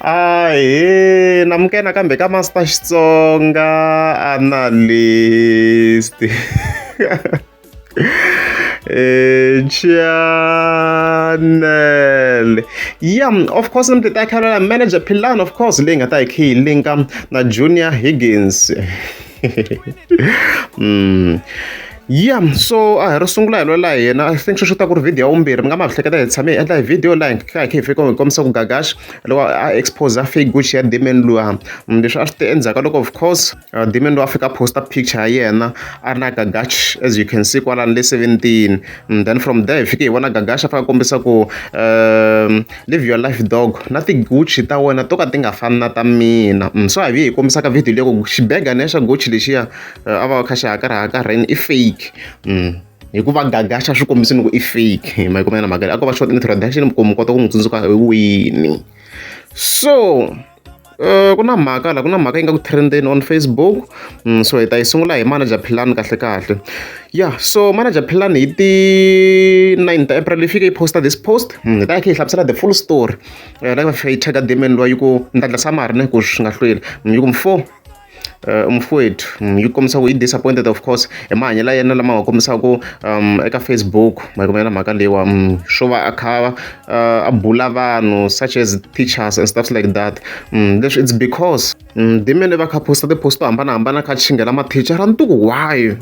Ahee namukela nakambe ka Master Xitsonga Analyst channel ya of course ni ta khalela manager Philani of course leyi nga ta hi khe yi linka na Junior Higgins. Ya so a hi ro sungula hi lwela hina I think sweswo ta ku ri video ya vumbirhi mi nga ma hleketa hi tshame hi endla hi video laha hi kha hi kha hi fika hi kombisa ku Gagash loko a expose fake Gucci ya Damian luya leswi a swi te endzhaku ka loko of course Damian luya a fika a posta picture ya yena a ri na Gagash as you can see kwalano le 17 then from there hi fike hi vona Gagash a fika a kombisa ku live your life dog na ti-Gucci ta wena to ka ti nga fani na ta mina. So a hi vuye hi kombisa ka video leyi ku xibegana xa Gucci lexiya a va kha xi hakarhakarheni i fake. Hikuva Gagash a swi kombisini ku i fake ma yi kuma na mhaka leyi a ko va short introduction ku mi kota ku n'wi tsundzuka hi wini. So ku na mhaka la ku na mhaka yi nga ku trend-eni on Facebook so hi ta yi sungula hi manager Philani kahle kahle. Ya so manager Philani hi ti 9 ta April yi fike yi posta this post hi ta yi kha yi hlamusela the full story la va fika yi tag Damian luya yi ku ni ta endla summary ne ku swi nga hlweli yi ku mfo mfowethu yi kombisa ku yi disappointed of course hi mahanyelo ya yena lama nga kombisaka eka Facebook ma yi kumela mhaka leyiwa swo va a kha a bula vanhu such as teachers and stuff like that. Leswi it's because Damian va kha posta ti-post to hambanahambana kha chingela mathicara a ni tivi ku why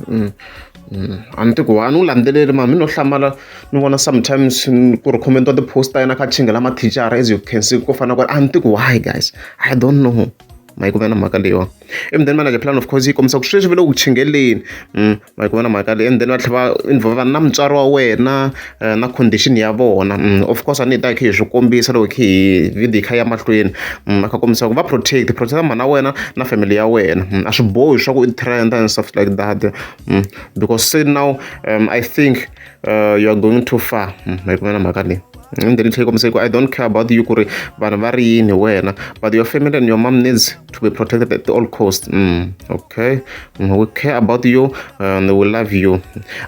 a ni tivi ku why a ni n'wi landzeleli mara mi no hlamala ni vona sometimes ku ri comment-iwa ti-post ta yena kha chingela mathicara as you can see ko fana na kwala a ni tivi ku why guys I don't know ma yi kumela mhaka leyiwa. And then manager Philani of course yi kombisa ku sweswi va le ku chingeleni ma yi kumela mhaka leyi and then va tlhela va involve na mutswari wa wena na condition ya vona. Of course a ni hi ta hi kha hi swi kombisa loko hi kha hi video yi kha yi ya mahlweni a kha kombisa ku va protect protect mhana wena na family ya wena a swi bohi swa ku i trend and stuff like that because say now I think you are going too far ma yi kumela mhaka leyi. And then yi tlhela yi kombisa ku I don't care about you ku ri vanhu va ri yini hi wena but your family and your mom needs to be protected at all cost. Okay, we care about you and we love you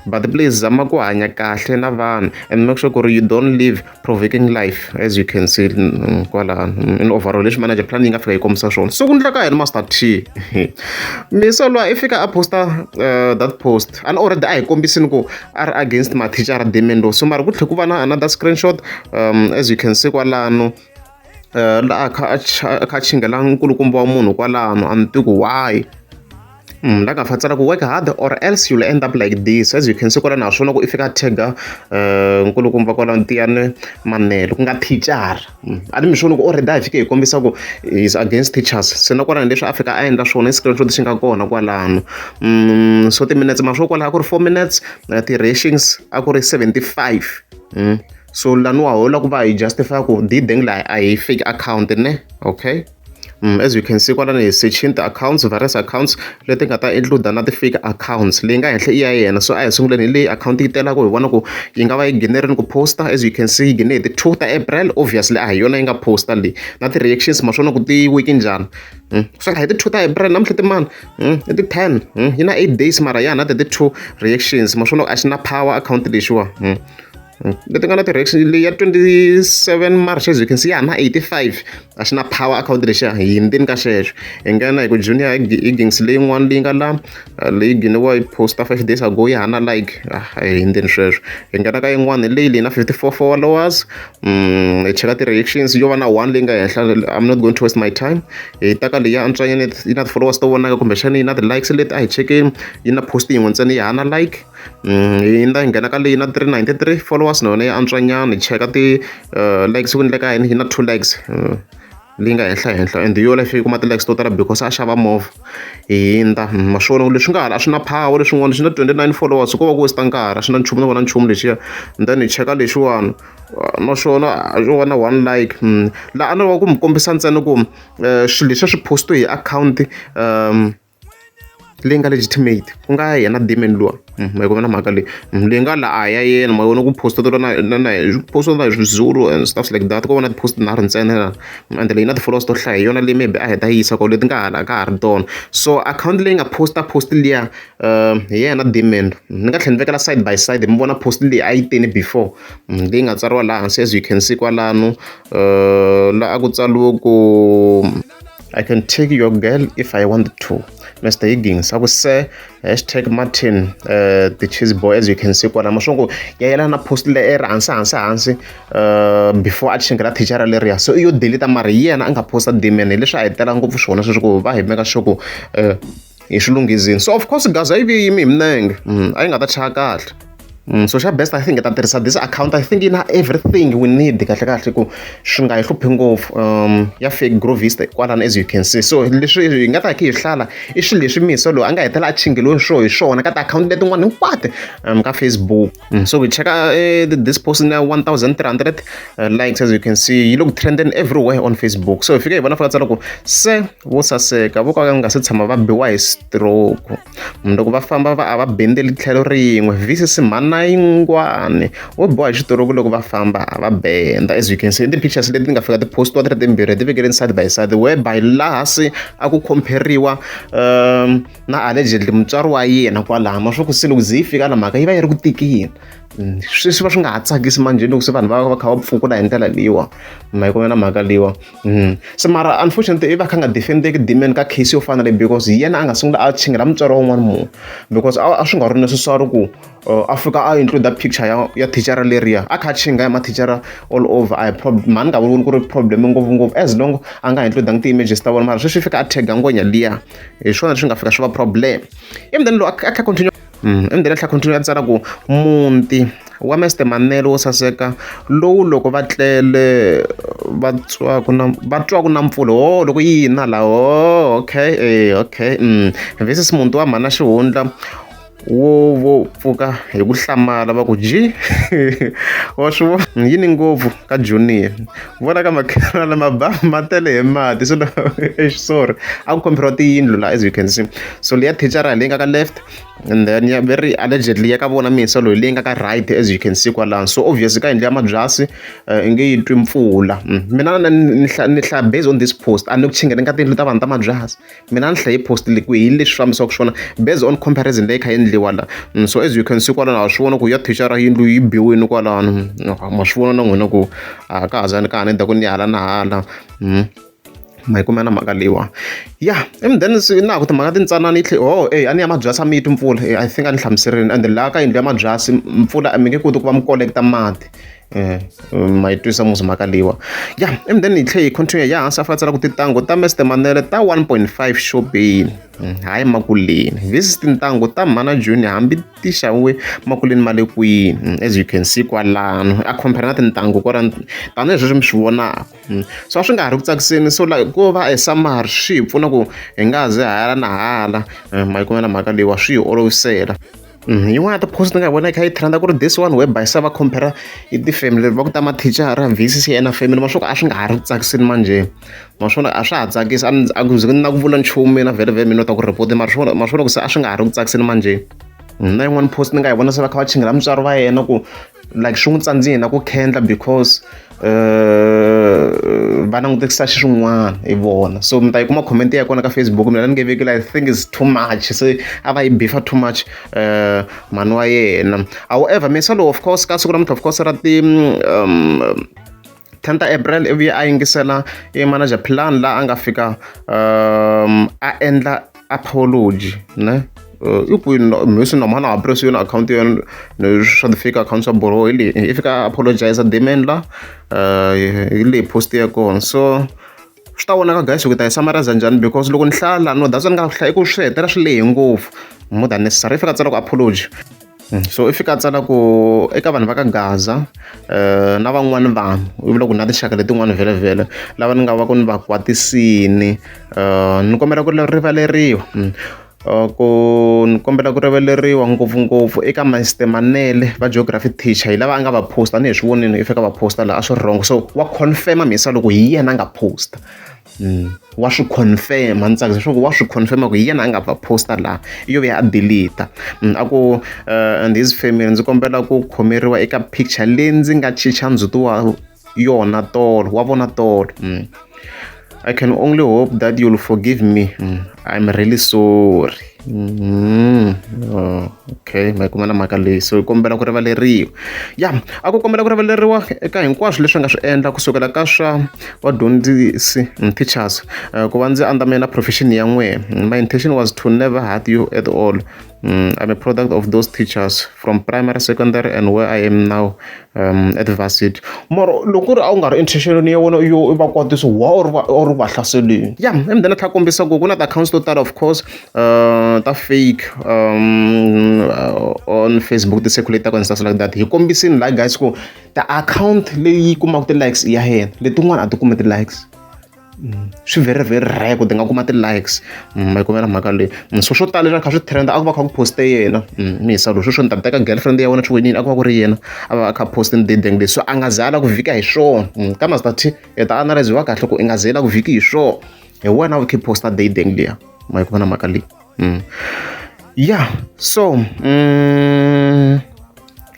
but please zama ku hanya kahle na vanhu and make sure ku ri you don't live provoking life as you can see kwalano in overall leswi manager plan yi nga fika yi kombisa swona. So ku endleka yini Master T misa luya i fika a posta that post and already a hi kombisini ku a ri against mathicara Damian lowu so mara ku tlhela ku va na another screenshot as you can see kwalano laha a kha a kha a chingela nkulukumba wa munhu kwalano a ni tivi ku why. La nga fa tsala ku work hard or else you'll end up like this as you can see kwalano ha swona ku i fika a tag-a nkulukumba kwalano Tiyani Manelo ku nga thicara. A ni mi swi voni ku already a hi fike hi kombisa ku is against teachers se na kwalano leswi a fika a endla swona i screenshot xi nga kona kwalano. So timinetse ma swo kwalaho a ku ri 4 minutes ti-reactions a ku ri 75. So laniwa ho lava ku va hi justify ku dideng laha a hi fake account ne okay. As you can see kwalano hi searching ti-accounts various accounts leti nga ta include na ti-fake accounts leyi nga henhla i ya yena so a hi sunguleni hi leyi account yi telaka hi vona ku yi nga va yi ghinerini ku posta as you can see yi ghine hi ti-2 ta April obviously a hi yona yi nga posta leyi na ti-reactions ma swona ku ti weak njhani so hi ti-2 ta April namuntlha ti mani i ti-10 yi na 8 days mara ya ha na 32 reactions ma swona ku a xi na power account lexiwa. Leti nga na ti-reaction leyi ya 27 March as you can see ya ha na 85 a xi na power account lexiya hi hundzini ka xexo. Hi nghena hi ku Junior Higgins leyin'wana leyi nga la leyi ghiniwa yi posta 5 days ago ya ha na like a hi hundzeni sweswo. Hi nghena ka yin'wana leyi leyi na 54 followers hi cheka ti-reactions yo va na 1 leyi nga henhla I'm not going to waste my time. Hi ta ka leyi ya antswanyana yi na ti-followers to vonaka kumbexana yi na ti-likes leti a hi chekeni yi na post yin'we ntsena ya ha na like. Hi hundza hi nghena ka leyi na 393 followers na yona ya antswanyana hi cheka ti-likes ku endleka yini yi na 2 likes leyi nga henhla henhla and hi yona yi fike yi kuma ti-likes to tala because a xava movha. Hi hundza ma swi vona ku leswi nga hala a swi na power leswin'wana swi na 29 followers ko va ku waste nkarhi a swi na nchumu no vona nchumu lexiya and then hi cheka lexiwani naswona xo va na 1 like laha a ni lava ku mi kombisa ntsena ku swilo leswi a swi post-iwe hi akhawunti Leyi nga legitimate ku nga yena Damian luwa. Ma yi vona mhaka leyi. Leyi nga la a hi ya yena, ma vona ku post na na na post na hi Swizulu and stuff like that. Ko va na ti-post tinharhu ntsena la, ende leyi na ti-followers to hlaya, hi yona leyi maybe a heta yi yisa kona, leti nga hala a ka ha ri tona. So akhawunti leyi nga posta post liya, hi yena Damian. Ni nga tlhela ni vekela side by side mi vona post leyi a yi tele before, leyi nga tsariwa laha hansi, as you can see kwalano, la a ku tsariwe ku "I can take your girl if I want to, Mr Higgins", a ku se #Martin the cheese boy, as you can see kwalano. Ma swi ku ya yelana na post leyi ri hansi hansi hansi, before a chingela thicara leriya. So i yo delete, mara hi yena a nga posta Damian. Hi leswi a hi tela ngopfu swona sweswi ku va hi meka sure ku hi swi lunghizini. So of course Gaza yi vuye yimi hi minenge, a yi nga ta chaya kahle. So xa best, I think hi ta tirhisa this account. I think yi na everything we need kahle kahle ku swi nga hi hluphi ngopfu, ya fake Grovista kwalano, as you can see. So leswi hi nga ta hi kha hi hlala i swilo leswi Misa loyi a nga hetelela a chingeliwe swo hi swona ka tiakhawunti letin'wana hinkwato ka Facebook. So we cheka this post na 1300 likes, as you can see, yi le ku trending everywhere on Facebook. So hi fika hi vona fika tsala ku se vo saseka vo ka va nga se tshama va biwa hi stroke, loko va famba va a va bendeli tlhelo rin'we, versus mhana yingwani wo biwa hi xitiroku, loko va famba a va benda. As you can see, ti-pictures leti nga fika ti-postiwa ti ri timbirhi, ti vekele side by side, whereby laha se a ku compare-riwa na allegedly mutswari wa yena kwalaho. Ma swa ku se loko ze yi fika la, mhaka yi va yi ri ku tikini, swi va swi nga ha tsakisi manjhe loko se vanhu va va kha va pfukula hi ndlela leyiwa. Ma yi na mhaka leyiwa. Se mara unfortunately i va kha nga defendeki Damian ka case yo fana leyi, because hi yena a nga sungula a chingela mutswari wa un'wana munhu, because a swi nga ri necessary ku a fika a include picture ya thicara leriya a kha a chinga ya mathicara all over. A hi mhani nga voni ku ri problem ngopfungopfu as long a nga include ti-images ta vona, mara sweswi fika a tag ngwenya liya, hi swona leswi nga fika swi va problem. Ivi then loko a kha continue, and then a tlhela continue a tsala ku muti wa Mr Manele wo saseka lowu loko va tlele va twaku na va twaku na mpfula oh loko yi na la oh okay, okay, versus muti wa mhana xihundla wo vo pfuka hi ku hlamala va ku ji wa swi vona yini ngopfu ka Junior vona ka makhelwani mabamu ma tele hi mati. So sorry, a ku compare tiyindlu la, as you can see. So leya thicara leyi nga ka left, and then ya very allegedly ya ka vona Misa loyi leyi nga ka right, as you can see kwalano. So obviously ka yindlu ya mabyasi i nge yi twi mpfula. Mina ni hlaya based on this post, a ni ku chingeni ka tiyindlu ta vanhu ta mabyasi. Mina ni hlaye post leyi ku hi leswi fambisaka swona based on comparison leyi kha yi endliwa la. So as you can see kwalano, ha swi vona ku ya thicara yindlu yi biwini kwalano. Ma swi vona na n'wina ku a ka ha zani ka ha ni ku ni hala na hala. Ma yi kuma na mhaka leyiwa ya. And then na ku timhaka tintsanana yi tlhe oh a ni ya mabyasi a mi yi twi mpfula. I think a ni hlamuserini. And laha ka yindlu ya mabyasi mpfula a mi nge koti ku va mi kolekta mati. Ma yi twisa musi mhaka leyiwa ya. And then hi tlhe hi continue ya hansi, a fika tsala ku tintangu ta Mr Manele ta 1.5 xopeni, hayi makuleni, versus tintangu ta mhana Junior hambi ti xaviwe makuleni ma le kwini, as you can see kwalano. A compare na tintangu kwalano tanihileswi mi swi vonaka. So a swi nga ha ri ku tsakiseni. So like ko va a summary swi hi pfuna ku hi nga ze hala na hala. Ma yi kuma na mhaka leyiwa, swi hi olovisela. Yin'wana ya ti-post ni nga vona yi kha yi trenda ku ri this one, whereby se va compare i ti-family va ku ta mathicara versus yena family. Ma swa ku a swi nga ha ri ku tsakiseni manjhe, ma swona a swa ha tsakisi. A ku ze na ku vula nchumu mina vhele vhele mina ta ku report, mara swona ma swona ku se a swi nga ha ri ku tsakiseni manjhe. Na yin'wana post ni nga yi vona se va kha va chingela mutswari va yena ku like swi n'wi tsandzile na ku khendla because va langutisa xin'wana hi vona. So mi ta yi kuma comment ya kona ka Facebook. Mina ni nge vekile, I think is too much, se a va yi bifa too much mhani wa yena. However, Misa lowu of course ka siku namuntlha, of course ra ti 10 ta April, ivi a yingisela i manager plan laha a nga fika a endla apology ne. I kwini mhisi na mhana ha press yona akhawunti ya swa ti-fake accounts swa borho hi leyi i fika apologize Damian la, hi leyi post ya kona. So swi ta vonaka guys ku ta yi summarize njhani, because loko ni hlaya la no, that's why ni nga hlaya i ku swi hetela swi lehe ngopfu more than necessary. I fika tsala ku apology. So i fika a tsala ku eka vanhu va ka Gaza na van'wani vanhu, i vula ku na tinxaka letin'wana vhele vhele lava ni nga va ku ni va kwatisini, ni kombela ku rivaleriwa, ku ni kombela ku rivaleriwa ngopfungopfu eka Mr Manele va geography teacher, hi lava a nga va post tanihi swi vonini. I fika va posta laha a swi wrong, so wa confirm Misa loko hi yena a nga posta. Wa swi confirm-a ni tsakisa leswaku wa swi confirm-a ku hi yena a nga va post-a laha i yo vuya a delete a ku and his family ndzi kombela ku khomeriwa eka picture leyi ndzi nga chicha ndzhuti wa yona tolo wa vona tolo. I can only hope that you'll forgive me. I'm really sorry. Oh, okay, ma yi kuma na mhaka leyi so yi kombela ku rivaleriwa ya a ku kombela ku rivaleriwa eka hinkwaswo leswi nga swi endla kusukela ka swa vadyondzisi teachers ku va ndzi andamela profession ya n'wehe. My intention was to never hurt you at all. I'm a product of those teachers from primary, secondary, and where I am now at varsity. Mara loko ku ri a wu nga ri intention ya wena yo va kwatisa wa u ri va u ri va hlaseleni ya and then a tlhela kombisa ku ku na ti-accounts to tala of course ta fake on Facebook ti-circulate and stuff like that. Hi kombisini la guys ku ti-account leyi kumaka ti-likes i ya yena letin'wana a ti kumi ti-likes swi very very rare ku ti nga kuma ti-likes ma yi kumela mhaka leyi so swo tala leswi a kha swi trend a ku va kha ku poste yena misa lowu sweswo ni ta teka girlfriend ya wena swi a ku va ku ri yena a va a kha poste ni dideng leswi so a nga ze a la ku vhika hi swona ka Master T hi ta analyze wa kahle ku i nga ze la ku vhiki hi swona hi wena u khe posta dating liya ma yi kumela mhaka leyi yeah so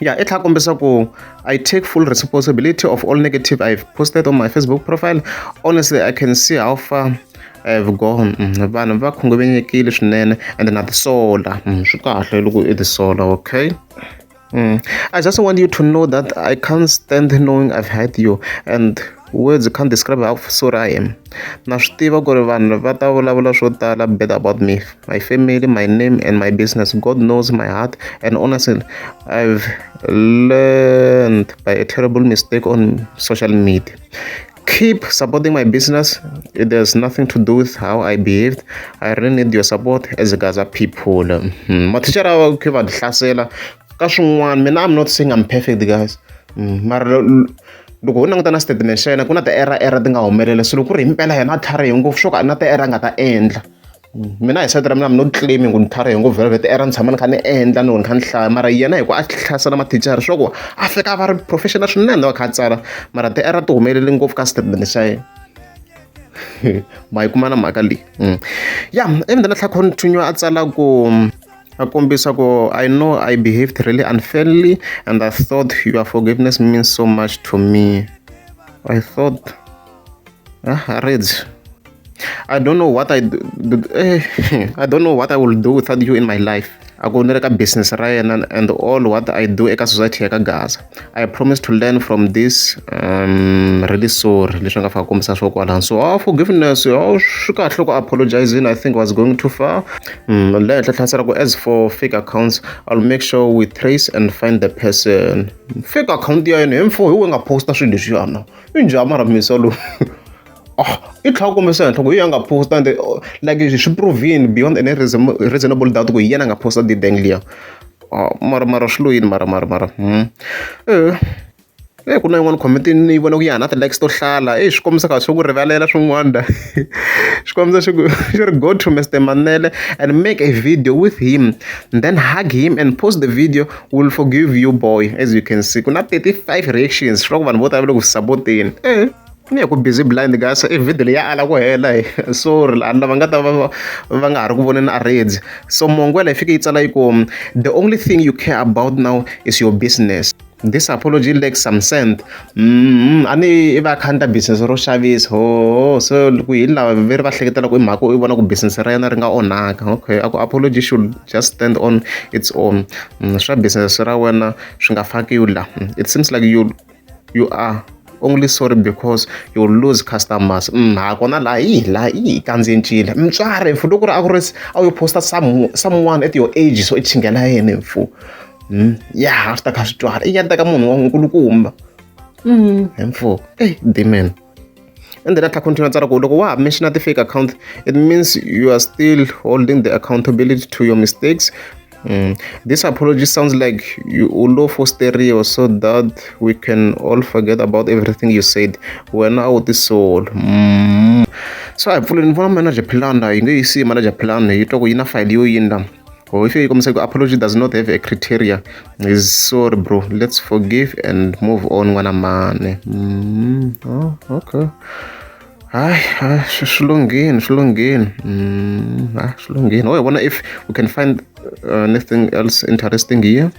yeah i tlhela kombisa ku I take full responsibility of all negative I've posted on my Facebook profile. Honestly, I can see how far I've gone. Vanhu va khunguvanyekile swinene and na tisola swi kahle loko i tisola okay. I just want you to know that I can't stand knowing I've hurt you and words can't describe how sorry I am. Na swi tiva ku ri vanhu va ta vulavula swo tala bad about me, my family, my name and my business. God knows my heart and honestly, I've learned by a terrible mistake on social media. Keep supporting my business. It has nothing to do with how I behaved. I really need your support as a Gaza people. Mathicara va khe va hlasela ka swin'wana mina I'm not saying I'm perfect guys. Mara loko ho languta na statement xa yena ku na ti-error error ti nga humelela so loko ku ri himpela yena a tlharihe ngopfu swo ka na ti-error a nga ta endla mina hi side ra mina I'm not claiming ku ni tlharihe ngopfu vhele ti-error ni tshama ni kha ni endla ni ni kha ni hlaya mara yena hi ku a hlasela mathicara swa ku a fika a va ri professional swinene va kha a tsala mara ti-error ti humelele ngopfu ka statement xa yena ma yi kuma na mhaka leyi ya ivi then a tlhela continue a tsala ku a kombisa ku I know I behaved really unfairly and I thought your forgiveness means so much to me. I thought ah reads I don't know what I do, I don't know what I will do without you in my life. A ku ni ri ka business ra yena and all what I do eka society ya ka Gaza. I promise to learn from this really sorry leswi nga fika kombisa swo kwalano so oh, forgiveness oh, swi kahle ku apologizing I think was going too far le henhla hlasela ku as for fake accounts I'll make sure we trace and find the person fake account ya yena hi mfo hi we nga posta swilo leswiyana i njhani mara misa lowu ah i tlhela kombisa henhla ku hi yena nga posta and like swi provini beyond any reasonable doubt ku hi yena nga posta dideng liya mara mara swi lo yini mara mara mara eh ku na yin'wana comment ni yi vona ku ya na ti-likes to hlala e swi kombisa kahle swa ku rivalela swin'wana da swi kombisa xi ku xi ri go to Mr Manele and make a video with him then hug him and post the video will forgive you boy as you can see ku na 35 reactions swi ku vanhu vo tala va le ku supporteni eh ni ya ku busy blind guys i video leyi ya ala ku hela hi sorry lava nga ta va va nga ha ri ku voneni a reds so mongwela yi fike yi tsala yi ku the only thing you care about now is your business this apology lacks some sense a ni i va kha endla business ro xavisa ho so ku hi lava ve ri va hleketela ku i mhaka i vona ku business ra yena ri nga onhaka okay a ku apology should just stand on its own swa business ra wena swi nga fakiwi la it seems like you are only sorry because you lose customers ha kona laha hi laha i kandziyencile mutswari mfu loko ri a ku ri a wu yo posta someone at your age so i chingela yena mfu ya swi ta kha swi twala i ya teka munhu wa nkulukumba hi mfu ey demon and then a continue tsala ku loko wa ha mention ti-fake account it means you are still holding the accountability to your mistakes. This apology sounds like you ulo fosteriwa so that we can all forget about everything you said. Wena a wu tisoli. So a hi pfuleni ni vona manager plan la yi nge yi siyi manager plan yi twa ku yi na file yo yini la. Or if you kombisa ku apology does not have a criteria. Is sorry bro. Let's forgive and move on n'wana mani. Oh, okay. Hayi, hayi, swi lunghini, swi lunghini. Swi lunghini. Ho hi vona if we can find anything else interesting here.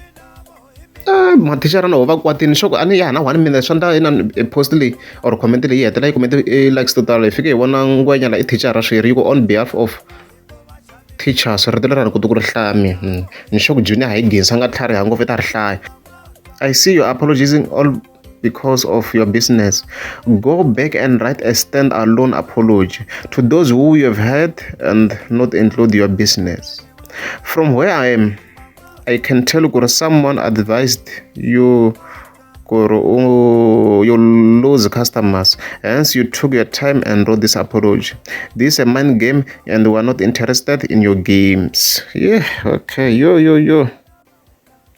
Mathicara na ho va kwatini swa ku a ni ya ha na one minute swa ndla ina post leyi or comment leyi yi hetelela yi kume ti-likes to tala. Hi fike hi vona ngwenya la i thicara sweri yi ku on behalf of teachers, rito leri a ni koti ku ri hlaya mina. Ni sure ku Junior Higgins a nga tlhariha ngopfu i ta ri hlaya. I see you apologizing all because of your business. Go back and write a stand-alone apology to those who you have hurt and not include your business. From where I am, I can tell ku ri someone advised you ku ri you lose customers, hence you took your time and wrote this apology. This is a mind game and we are not interested in your games. Yeah, okay, yo yo yo.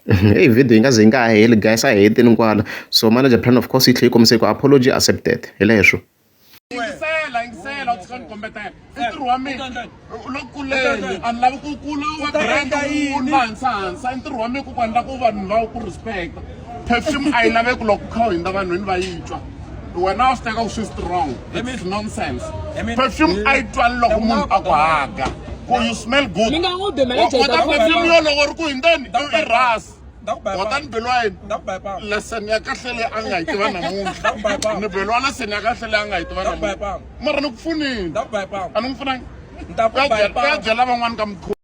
Hey, video yi nga ze yi nga ha heli guys, a hi heteni kwala. So manager plan of course yi tlhela yi kombisa ku apology accepted. Hi leswo. Yingisela, yingisela, u tshika ni kombetela. I ntirho wa mina. U le kuleni, a ni lavi ku kula wa brand wu va hansi hansi. I ntirho wa mina ku ku endla ku vanhu va ku respect. Perfume a yi laveki loko u kha u hundza vanhwini va yi twa. Wena wa swi teka ku swi strong. It's nonsense. Perfume a yi twali loko munhu a ku haga. Ku you smell good. Mi nga n'wi bi manager. Wa kota perfume yo loko ri ku hundzeni i rhasi. Kota ni beliwa yini? Lesson ya kahle leyi a nga yi tiva namuntlha. Ni beliwa lesson ya kahle leyi a nga yi tiva namuntlha. Mara ni ku pfunile. A ni n'wi pfunangi. Ya byela van'wani ka mukhuva.